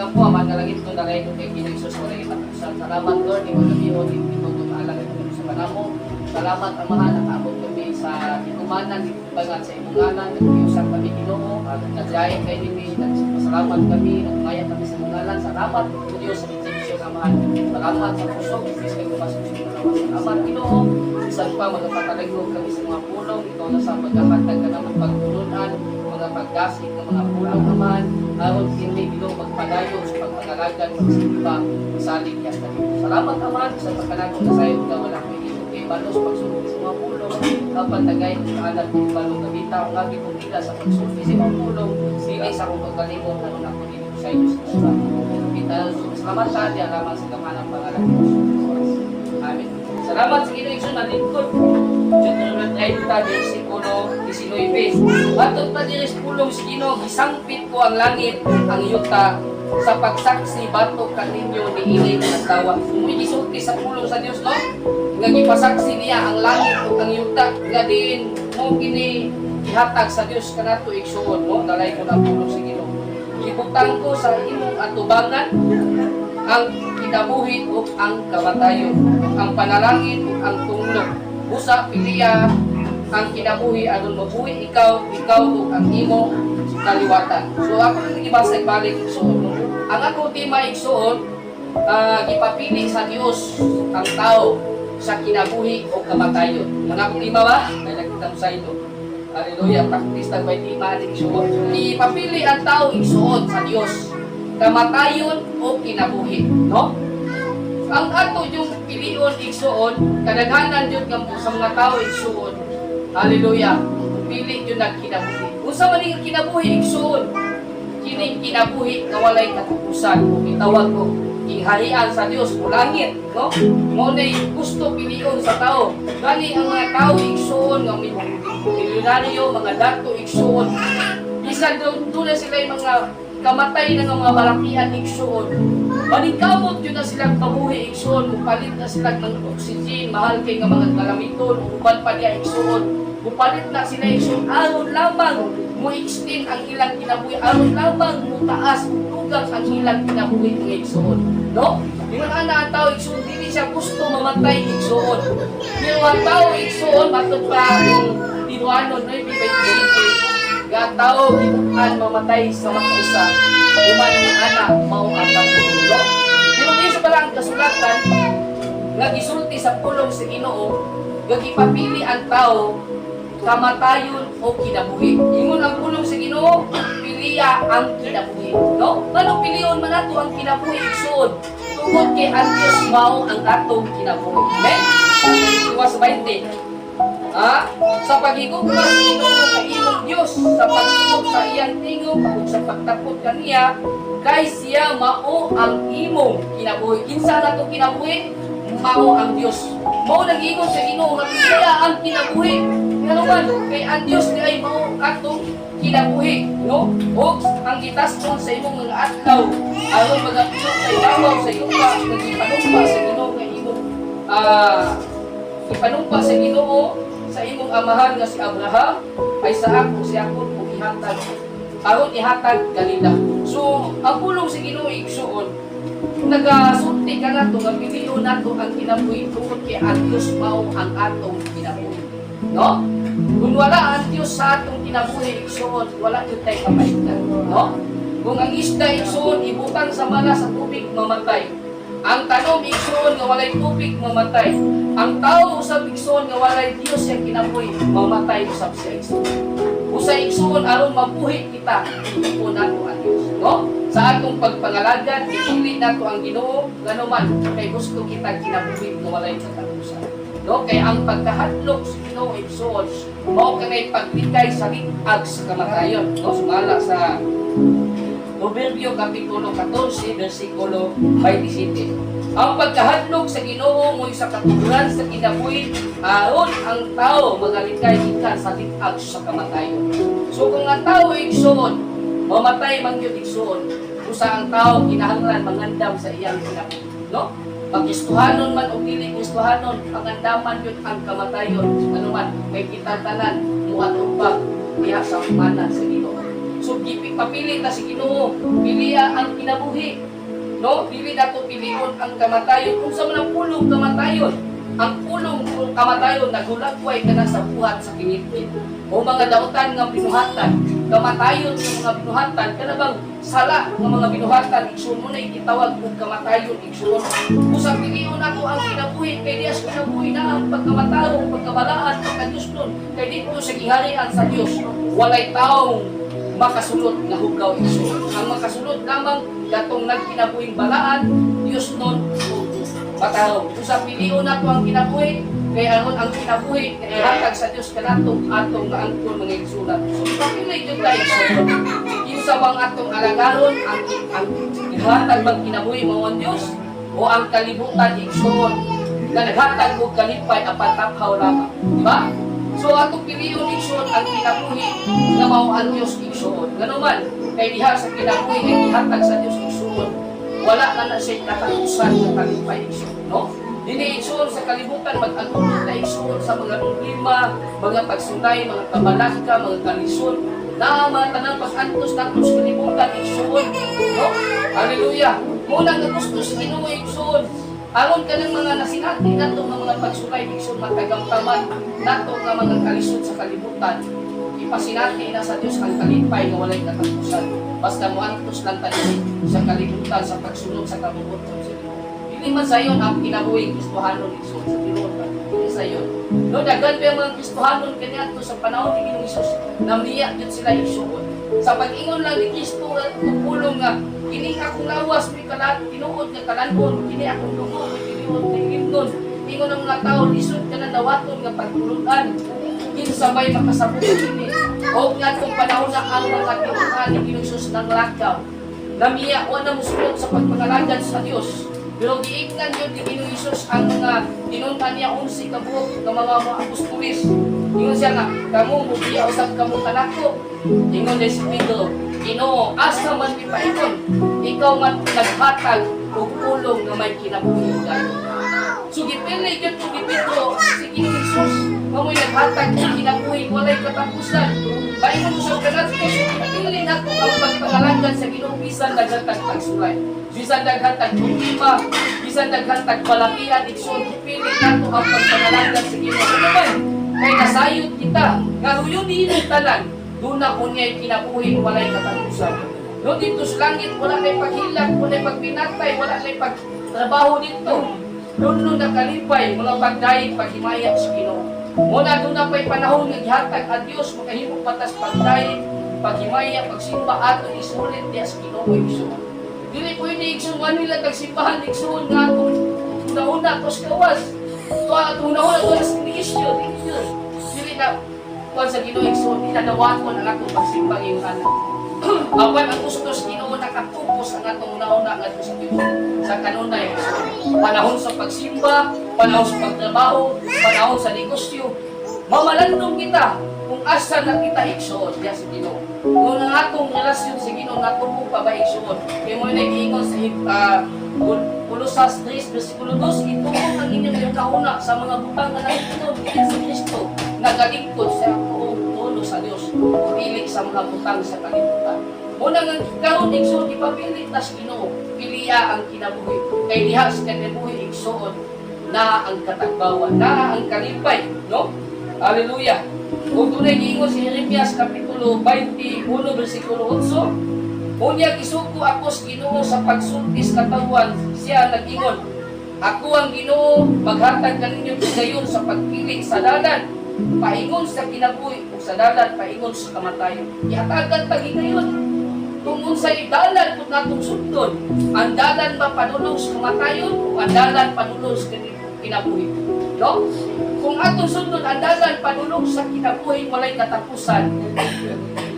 Pagkampo, Ama nga langit ko nalay ko kay Ginoong Hesus, walay katapusan. Salamat, Lord, imo gabion itugot alang ito sa kanamo. Salamat, Amahan, nakaabot kami sa higumanan, bangan sa imong ngalan, nagpiusak kami, Ginoo, nagjahin kay nimi, nagpasalamat kami, nagmaya kami sa imong ngalan. Salamat, O Diyos, sa benediksyon, Amahan. Salamat sa kusog, isis kay gumasok sa imong lawas. Salamat, Ginoo, bisan pa magpataligog kami sa mga pulong, ikaw na sa pagkahatag ka naman pagtulunan, mga pagdasig ng mga pulong, Amahan, aron kini, Ginoo, magpadayon sa pagpangalagan, magsimba, salig yan kanimo. Salamat, Amahan, sa pagkanago na sayo nga wala ko kay balos pagsulti sa mga pulong, apan tagay ng kaalam ni balo gabita ang lagi kong dila sa pagsulti sa mga pulong, dili sa akong kagalingon aron ako dili sa inyo sa kita. Salamat sa di alaman sa kamanang pangalan ni Jesus. Amen. Salamat sa Ginoo, igsoon na lingkod. Deuteronomy 30 versikulo 19. Matod pa diri sa pulong sa Ginoo, "Gisangpit ko ang langit, ang yuta sa pagsaksi batok kaninyo niini nga adlaw." Muy gisulti sa pulong sa Dios, no? Nga gipasaksi niya ang langit ug ang yuta nga diin mo kini ihatag sa Dios kanato, igsuon, no? Dalay ko na ang pulong sa Ginoo. "Gibutang ko sa imong atubangan ang kinabuhi ug ang kamatayon, ang panalangin ug ang tunglok. Busa piliya ang kinabuhi aron mabuhi ikaw, ikaw ug ang imo kaliwatan." So ako nang gibasa balik, igsuon, no? Ang ako tema, igsuon, gipapili sa Dios ang tao sa kinabuhi o kamatayon. Mga akong tema ba? May nakita mo sa ito. Hallelujah, practice tag may tema ani, igsuon. Ipapili ang tao, igsuon, sa Dios, kamatayon o kinabuhi, no? Ang ato yung pilion, igsuon, kadaghanan jud nga sa mga tao, igsuon. Hallelujah. Pili jud nag kinabuhi. Unsa man ning kinabuhi, igsuon? Kining kinabuhi nga walay katapusan, kung itawag ko gingharian sa Dios o langit, no? Mao nay gusto pilion sa tao. Gani ang mga tao, igsuon, nga may milyonaryo, mga dato, igsuon. Bisan doon na sila yung mga kamatay na nga mga balakian, igsuon. Maningkamot yun na silang pabuhi, igsuon, mupalit na sila ng oxygen, mahal kay nga mga galamiton, uban pa niya, igsuon. Mupalit na sila, igsuon, aron lamang mo extend ang ilang kinabuhi, aron lamang mo taas, dugang ang ilang kinabuhi, mga igsuon. No? Ingon ana ang tao, igsuon, dili siya gusto mamatay, igsuon. Pero ang tao, igsuon, matod pa yung Tinuanon, no, 9:25, nga ang tao gibutan mamatay sa makausa, human ang ana mao ang pagtulong. Pero dito pala ang kasulatan nga gisulti sa pulong sa Ginoo nga gipapili ang tao, kamatayon o kinabuhi. Ingon ang pulong sa Ginoo, "Piliya ang kinabuhi," no? Ngano pilion man nato ang kinabuhi, igsuon? Tungod kay ang Dios mao ang atong kinabuhi. Amen. Iwas 20. Ha? Sa paghigugma sa Ginoo nga imong Dios, sa pagsunod sa iyang tingog ug sa pagtakot kaniya, kay siya mao ang imong kinabuhi. Kinsa na atong kinabuhi? Mao ang Dios. Mao nang ingon sa Ginoo nga piliya ang kinabuhi. Ngano man kay ang Dios ni ay mao atong kinabuhi, no? Ug ang gitasnon sa imong mga adlaw aron magapilo sa ibabaw sa yuta nga gipanumpa sa Ginoo nga imong ipanumpa sa Ginoo sa imong amahan nga si Abraham, Isaac ug si Jacob ug ihatag aron ihatag kanila. So, ang pulong sa Ginoo, igsuon, nagasulti ka nato nga pilion nato ang kinabuhi tungod kay ang Dios mao ang atong kinabuhi. No? Kung wala ang Dios sa atong kinabuhi, igsuon, wala jud tay kapahinggan, no? Kung ang isda, igsuon, ibutang sa mala sa tubig, mamatay. Ang tanom, igsuon, nga walay tubig, mamatay. Ang tao usab, igsuon, nga walay Dios sa kinabuhi, mamatay usab siya, igsuon. Usa, igsuon, aron mabuhi kita, ipon nato ang Dios, no? Sa atong pagpangalagad, ipili nato ang Ginoo, ngano man kay gusto kita kinabuhi nga walay katapusan. No? Kay ang pagkahadlok sa Ginoo, igsuon, mao kanay paglikay sa lig-ag sa kamatayon, no? Sumala sa Proverbio Kapitulo 14, versikulo 27. "Ang pagkahadlok sa Ginoo mo'y sa katuguran sa kinabuhi aron ang tao magalikay gikan sa lig-ag sa kamatayon." So kung ang tao, igsuon, mamatay man gyud, igsuon, usa ang tao kinahanglan mangandam sa iyang kinabuhi, no? Pagkristohanon man o dili Kristohanon, pangandaman yun ang kamatayon. Ano man, may kita tanan, muatubag diha sa humanan sa Ginoo. So papili ta si Ginoo, pilia ang kinabuhi. No, dili nato pilion ang kamatayon. Kung sa man ang pulong kamatayon, ang pulong kamatayon nagulagway ka na sa buhat sa kingitngit. O mga dautan nga binuhatan, kamatayon nga mga binuhatan, kana bang sala nga mga binuhatan, igsoon mo na itawag og kamatayon, igsoon. Kung sa pilion nato ang kinabuhi, kay diya sa kinabuhi na ang pagkamatarong, pagkabalaan, pagkadiyosnon, kay dito sa giharian sa Dios, walay taong makasulod nga hugaw, igsoon. Ang makasulod lamang katong nagkinabuhing balaan, Diyosnon, matarong. Kung sa pilion nato ang kinabuhi, kay aron ang kinabuhi, kay ihatag sa Dios kanato atong naangkon, mga igsuonan. So pili jud ta, igsoon. Kinsa bang atong alagaron, ang ihatag bang kinabuhi mao ang Dios o ang kalibutan, igsoon, nga naghatag og kalipay apan taphaw lamang, di ba? So atong pilion, igsoon, ang kinabuhi nga mao ang Dios, igsoon. Ngano man kay diha sa kinabuhi nga ihatag sa Dios, igsoon, wala na na siya katapusan ng kalipay, igsoon, no? Dili, igsoon, sa kalibutan mag-agulot na, igsoon, sa mga problema, mga pagsulay, mga kabalaka, mga kalisod, na mga tanang pag-antos nato sa kalibutan, igsoon, no? Hallelujah. Muna nga gusto sa Ginoo, igsoon, aron kanang mga nasinati nato nga mga pagsulay, igsoon, matagamtaman nato nga mga kalisod sa kalibutan, ipasinati na sa Dios ang kalipay nga walay katapusan. Basta moantos lang tayo sa kalibutan sa pagsunod sa kabubut-on sa Ginoo. Dili man sayon ang kinabuhing Kristohanon, igsoon, sa tinuod ba? Dili sayon. No, daghan pa yung mga Kristohanon kaniadto sa panahon ni Ginoong Hesus, namiya gyud sila, igsoon. Sa pag-ingon lang ni Kristo pulong nga kini akong lawas may kalat tinuod nga kalan-on, kini akong dugo may tinuod nga ilimnon. Ingon ang mga tao, lisod ka na dawaton nga pagtulunan. Kinsa may makasabot kini? O ngadtong panahon na ang mga tinuohan ni Ginoong Hesus nang lakaw. Namiya, wa na musulod sa pagpangalagad sa Dios. Pero giignan yun ni Ginoong Hesus ang mga tinun-an niya, 11 ka buok nga mga apostoles. Ingon siya nga, "Kamo, mubiya usab kamo kanako?" Ingon din si Pedro, "Ginoo, asa man mi paingon? Ikaw man naghatag og pulong nga may kinabuhi dayon." So gipili gyud ni Pedro si Ginoong Hesus nga mo'y naghatag og kinabuhi walay katapusan. Paingon sa kanadto, so gipili nato ang pagpangalagad sa Ginoo bisan daghan tag pagsulay. Bisan daghan tag problema, bisan daghan tag balakian, igsoon, gipili nato ang pagpangalagad sa Ginoo. Ano man, kay nasayod kita, nga huyon ini tanan, duna unyay kinabuhi walay katapusan. No, dito sa langit, wala nay paghilak, wala nay pagpinatay, wala nay pagtrabaho dito. Doon no nakalipay, mga pagdayeg, paghimaya sa Ginoo. Muna doon na pa'y panahon nga gihatag ang Dios, makahimo patas pagdayeg, paghimaya, pagsimba ato isulit diya sa Ginoo, igsoon. Dili pwede, igsoon, one nila tagsimbahan, igsoon, nga atong una-una tos kawas. To atong una-una to sa negosyo, dili. Dili na kuan sa Ginoo, igsoon, inadawaton ang atong pagsimba ngayong anak. Apan ang gusto sa Ginoo, nakatupos ang atong una-una ngadto sa Ginoo sa kanunay. Panahon sa pagsimba, panahon sa pagtrabaho, panahon sa negosyo. Mamalandong kita kung asa na kita, igsoon, diya sa Ginoo. Kung ang atong relasyon sa Ginoo natubo pa ba, igsoon. Kay mo nag-iingon sa Kolosas 3 versikulo 2, "Ituong ang inyong kauna sa mga butang nga nangitnon diya sa Kristo, nagalingkod sa tuong trono sa Dios, dili sa mga butang sa kalibutan." Muna nga karon, igsoon, ipapili tas Ginoo, pilia ang kinabuhi. Kay diha sa kinabuhi, igsoon, na ang katagbawan, na ang kalipay, no? Hallelujah. Ug dunay giingon si Jeremias kapitulo 21 bersikulo 8, "Unya gisuko ako sa Ginoo sa pagsulti sa katawhan, siya nag-ingon, 'Ako ang Ginoo, maghatag kaninyo higayon sa pagpili sa dalan paingon sa kinabuhi ug sa dalan paingon sa kamatayon.'" Ihatagan ta higayon tungod sa dalan kung natong sundon. Ang dalan ba padulong sa kamatayon o ang dalan padulong sa kinabuhi? No? Kung atong sundon ang dalan padulong sa kinabuhi walay katapusan,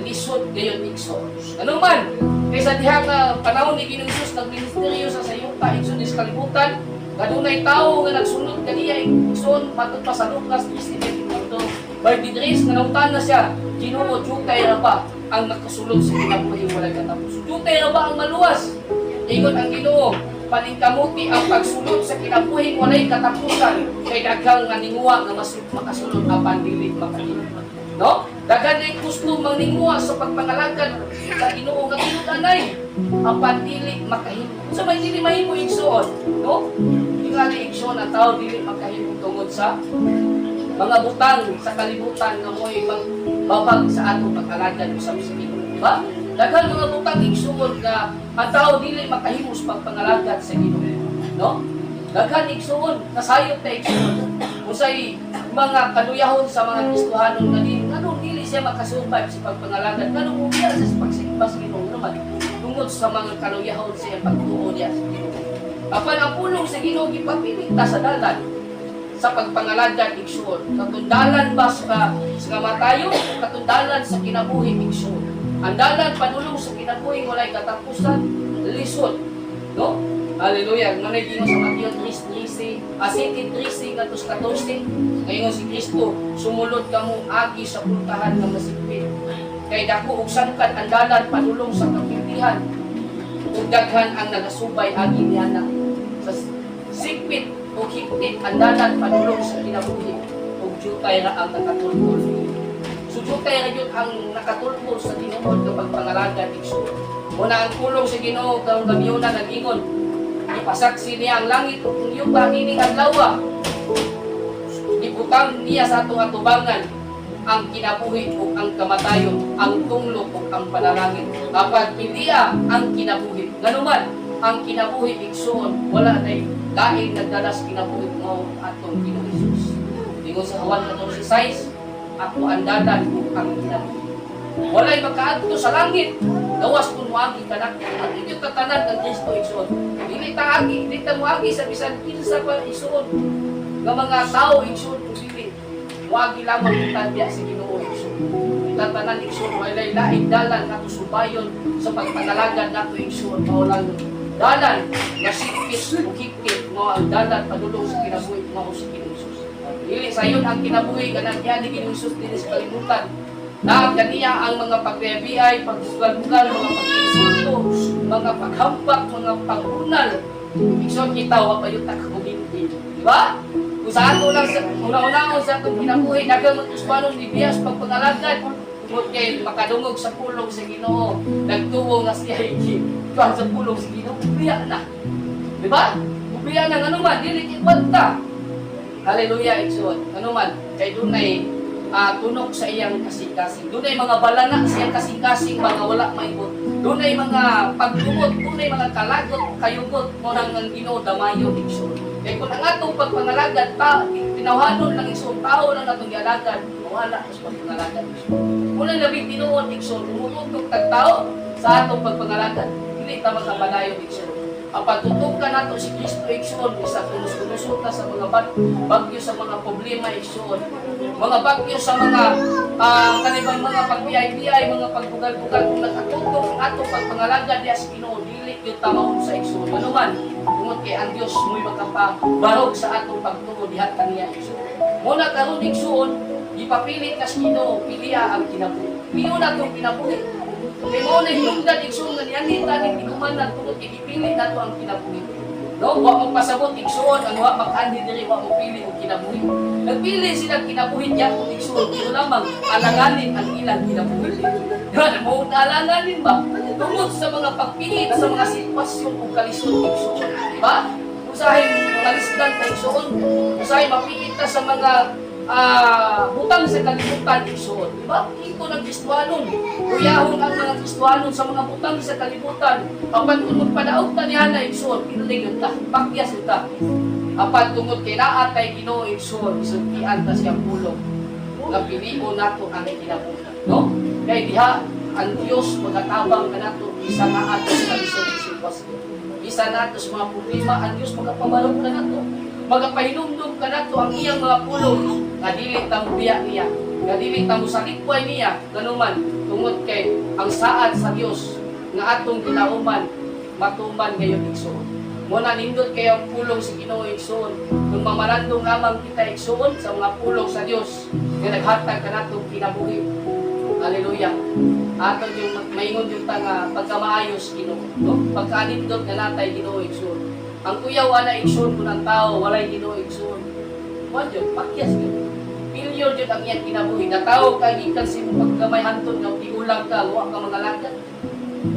lisod gayon, igsoon. Ano man, kaysa diha nga panahon ni Ginoong Hesus nagministeryo sa yuta, igsoon, sa kalibutan, kadunay tawo nga nagsunod kaniya, igsoon, matod pa sa Lucas 13:24, 23, nga nangutana siya, "Ginoo, jutay ra ba ang nakasulod sa kinabuhi walay katapos? Jutay ra ba ang maluwas?" Ingon ang Ginoo, "Paningkamuti ang pagsulod sa kinabuhi walay katapusan kay daghang nga ninguwa nga mas makasulod apan dili makahimo." No? Daghan ay gusto mangninguha sa pagpangalagad sa Ginoo nga tinud-anay apan dili makahimo. Sa may dili mahimo, igsuon, no? Tingali, igsuon, ang tao dili makahimo tungod sa mga butang sa kalibutan nga mo'y magbabag sa atong pag-alagad usab sa Ginoo, di ba? Daghan mga butang, igsuon, nga ang tao dili makahimo sa pagpangalagad sa Ginoo, no? Daghan, igsuon, nasayop ta, igsuon. Usay mga kaluyahon sa mga Kristohanon nga dili nganong dili siya makasurvive sa pagpangalagad, nganong mubiya siya sa pagsimba sa Ginoo naman tungod sa mga kaluyahon sa iyang pagtuo niya sa Ginoo. Apan ang pulong sa Ginoo, gipapili ta sa dalan sa pagpangalagad, igsuon. Katundalan ba sa kamatayon o katundalan sa kinabuhi, igsuon? Ang dalan padulong sa kinabuhi walay katapusan, lisod. No? Hallelujah. Nga naging sa Mateo 3:13, 7:13 ngadto sa 14, ngayon si Kristo, "Sumulod kamo agi sa pultahan nga masikpit. Kay dako ug sangkad ang dalan padulong sa kapildihan, ug daghan ang nagasubay agi niana. Sa sikpit ug higpit ang dalan padulong sa kinabuhi, ug jutay ra ang nakatultol." So jutay ra gyud ang nakatultol sa tinuod nga pagpangalagad, igsoon. Muna ang pulong sa Ginoo karong gabiuna nag-ingon, ipasaksi niya ang langit ug ang yuta nining adlaw. Ibutang niya sa atong atubangan ang kinabuhi ug ang kamatayon, ang tunglok ug ang panalangin. Apan pilia ang kinabuhi. Nganuman, ang kinabuhi, igsuon, wala nay lain nagdala sa kinabuhi mao atong Ginoong Hesus. Ingon sa Juan 14:6, "Ako ang dalan ug ang kinabuhi. Walay makaadto sa langit gawas kung moagi kanako." Ang inyong tatanan ng Kristo, igsuon. Dili ta agi, dili ta moagi sa bisan kinsa pa, igsuon, nga mga tao, igsuon, kung dili moagi lamang kita diya sa Ginoo, igsuon. Tatanan, igsuon, walay laing dalan nato subayon sa pagpangalagad nato, igsuon, mao lang dalan nga sikpit ug higpit, mao ang dalan padulong sa kinabuhi, mao sa Ginoong Hesus. Dili sayon ang kinabuhi nga nagyan ni Ginoong Hesus dinhi sa kalibutan. Na kaniya ang mga pagbiabiyay, pagsugal-bugal, mga pag-insulto, mga paghampak, mga pagbunal. Igsoon, kita wa pa gyud ta kakumindi. Di ba? Kung sa ato lang sa una-unahon sa atong kinabuhi, daghang mga Kristohanon nibiya sa pagpangalagad tungod kay makadungog sa pulong sa Ginoo, nagtuo nga siya kuan sa pulong sa Ginoo, biya na. Di ba? Biya na ngano man dili kwanta. Hallelujah, igsoon. Ano man, kay dunay tunok sa iyang kasing-kasing. Dunay mga balana sa iyang kasing-kasing, mga wala maibot. Dunay mga pagkumot, dunay mga kalagot, kayugot mo nang ang Ginoo damayo, igsoon. Kay kung ang atong pagpangalagad ta tinawhanon lang, igsoon, tao lang atong gialagad, wala sa pagpangalagad, igsoon. Muna labi tinuod, igsoon, umututok tag tao sa atong pagpangalagad, dili ta makapadayon, igsoon. Ang pagtutukan nato si Kristo, igsoon, isa kunos-kunosot ta sa mga bagyo, sa mga problema, igsoon. Mga bagyo sa mga kanibang mga pagbiyay-biyay, mga pagbugal-bugal, kung nakatutok ang atong pagpangalagad diya sa Ginoo, dili gyud ta sa igsoon. Ano man, tungod kay ang Dios mo'y makapabarog sa atong pagtuo diha kaniya, igsoon. Muna karon, igsoon, ipapilit ka sa Ginoo, pilia ang kinabuhi. Piyo na itong kinabuhi. Kay mao na hinungdan, igsoon, nga nianhi ta ning tigumanan tungod kay gipili nato ang kinabuhi. No, wa mo pasabot, igsoon, ang wa makaanhi diri wa mo pili og kinabuhi. Nagpili sila kinabuhi gyapon, igsoon, pero lamang alanganin ang ilang kinabuhi. Yan, mo alanganin ba? Tungod sa mga pagpilit sa mga sitwasyon ug kalisod, igsoon, di ba? Usahay malisdan ta, igsoon, usahay mapiit ta sa mga butang sa kalibutan, igsoon, di ba? Ito ng Kristohanon. Kuyahon ang mga Kristohanon sa mga butang sa kalibutan. Apan kung magpadaog ta niya na, igsoon, pinaligon ta, pakyas ta. Apan tungod kay naa tay Ginoo, igsoon, isultian ta siyang pulong nga pilion nato ang kinabuhi. No? Kay diha ang Dios magatabang kanato isa nga ato sa kalisod ug sitwasyon. Isa nato sa mga problema, ang Dios magapabarog kanato. Magapahinumdum kanato ang iyang mga pulong nga dili ta mobiya niya, nga dili ta mosalikway niya ganuman tungod kay ang saad sa Dios nga atong gilauman matuman ngayon, igsoon. Muna nindot kayo ang pulong sa Ginoo, igsoon. Kung mamalandong lamang kita, igsoon, sa mga pulong sa Dios nga naghatag kanatong kinabuhi. Hallelujah. Aton yung maingon yung ta nga pagkamaayos Ginoo, no? Pagkanindot nga natay Ginoo, igsoon. Ang kuyaw ana, igsoon, kung ang tao walay Ginoo, igsoon. Wa jud, pakyas gyud. Failure jud ang iyang kinabuhi. Natawo ka gikan sa imong paggamay hantod nga tigulang ka, wa ka mangalagad.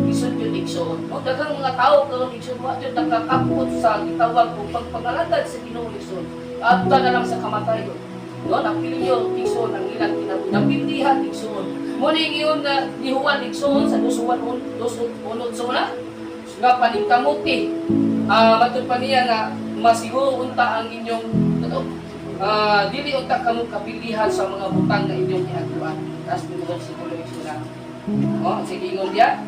Lisod jud, igsoon. No, daghang mga tao karon, igsoon, wa jud nakakapot sa gitawag og pagpangalagad sa Ginoo, igsoon. Adto na lang sa kamatayon. No, na-failure, igsoon, ang ilang kinabuhi. Napildihan, igsoon. Mo ni ingon nga ni Juan, igsoon, sa dos Juan dos uno na nga paningkamuti. Matud pa niya nga masiguro unta ang inyong ano, dili unta kamo kapilihan sa mga butang nga inyong giagtuan. Taas ni mo siguro, igsoon. Oh, sige, ingon diya.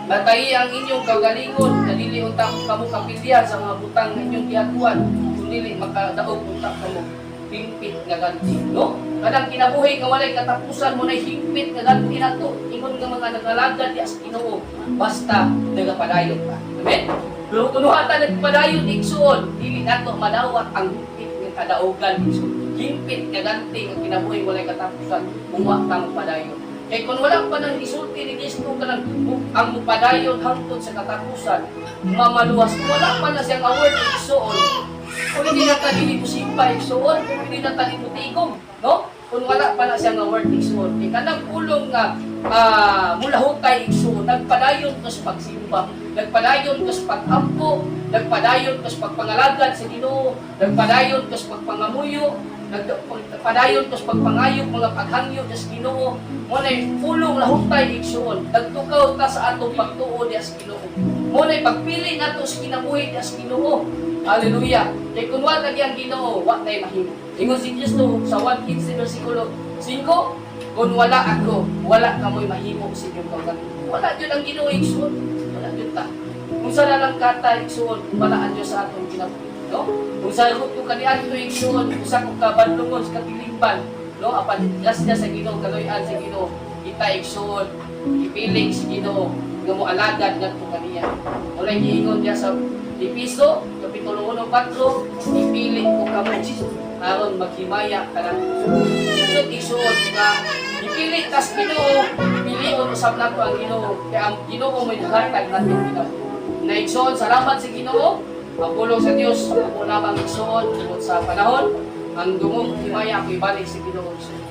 Batayi ang inyong kaugalingon na dili unta kamo kapilihan sa mga butang nga inyong giagtuan, kung dili makadaog unta kamo hingpit nga ganti, no? Kanang kinabuhi nga walay katapusan mo na hingpit nga ganti nato. Ingon nga mga nagalagad di sa Ginoo basta nagapadayon ka. Amen. Pero kung ta nagpadayon, igsuon, dili nato madawat ang hingpit nga kadaogan, igsuon. Hingpit nga ganti nga kinabuhi walay katapusan kung wa ta padayon. Kay kung wala pa nang isulti ni Kristo kanang ang mupadayon hangtod sa katapusan, mamaluwas, wala pa na siyang award, igsuon. Kung hindi na ta dili mo simba, igsuon, kung hindi na ta mo tigom, no? Kung wala pa na siyang award, igsuon. Kay kanang pulong nga mulahutay, igsuon, nagpadayon ka sa pagsimba, nagpadayon ka sa pag-ampo, nagpadayon ka sa pagpangalagad sa Ginoo, nagpadayon ka sa pagpangamuyo, nagpadayon ka sa pagpangayo, mga paghangyo sa Ginoo. Mo na pulong lahutay, igsuon. Nagtukaw ta sa atong pagtuo diya sa Ginoo. Mo na pagpili nato sa kinabuhi diya sa Ginoo. Hallelujah. Kay kung wala lagi ang Ginoo, wa tay mahimo. Ingon si Kristo sa 1:15 versikulo 5, "Kung wala ako, wala kamoy mahimo sa inyong kaugalingon." Wala jud ang Ginoo, igsuon. Wala jud ta. Kung sa lang kata, igsuon, wala ang Diyos sa atong kinabuhi, no? Kung sa ko kaniadto, igsuon, usa ko ka bandungon sa katilingban, no? Apan grasya sa Ginoo, kaluy-an sa Ginoo, kita, igsuon, ipiling sa Ginoo nga moalagad ngadto kaniya. Walay giingon diya sa Episo, Kapitulo 1:4, "Ipili ko kamo aron maghimaya kanang." Ito, igsuon, nga ipili tas Ginoo, pilion usab nato ang Ginoo, kay ang Ginoo may naghatag natong kinabuhi. Na igsuon, salamat sa Ginoo. Ang pulong sa Dios, ako lamang, igsuon, tungod sa panahon, ang dungog himaya ako ibalik sa Ginoo, igsuon.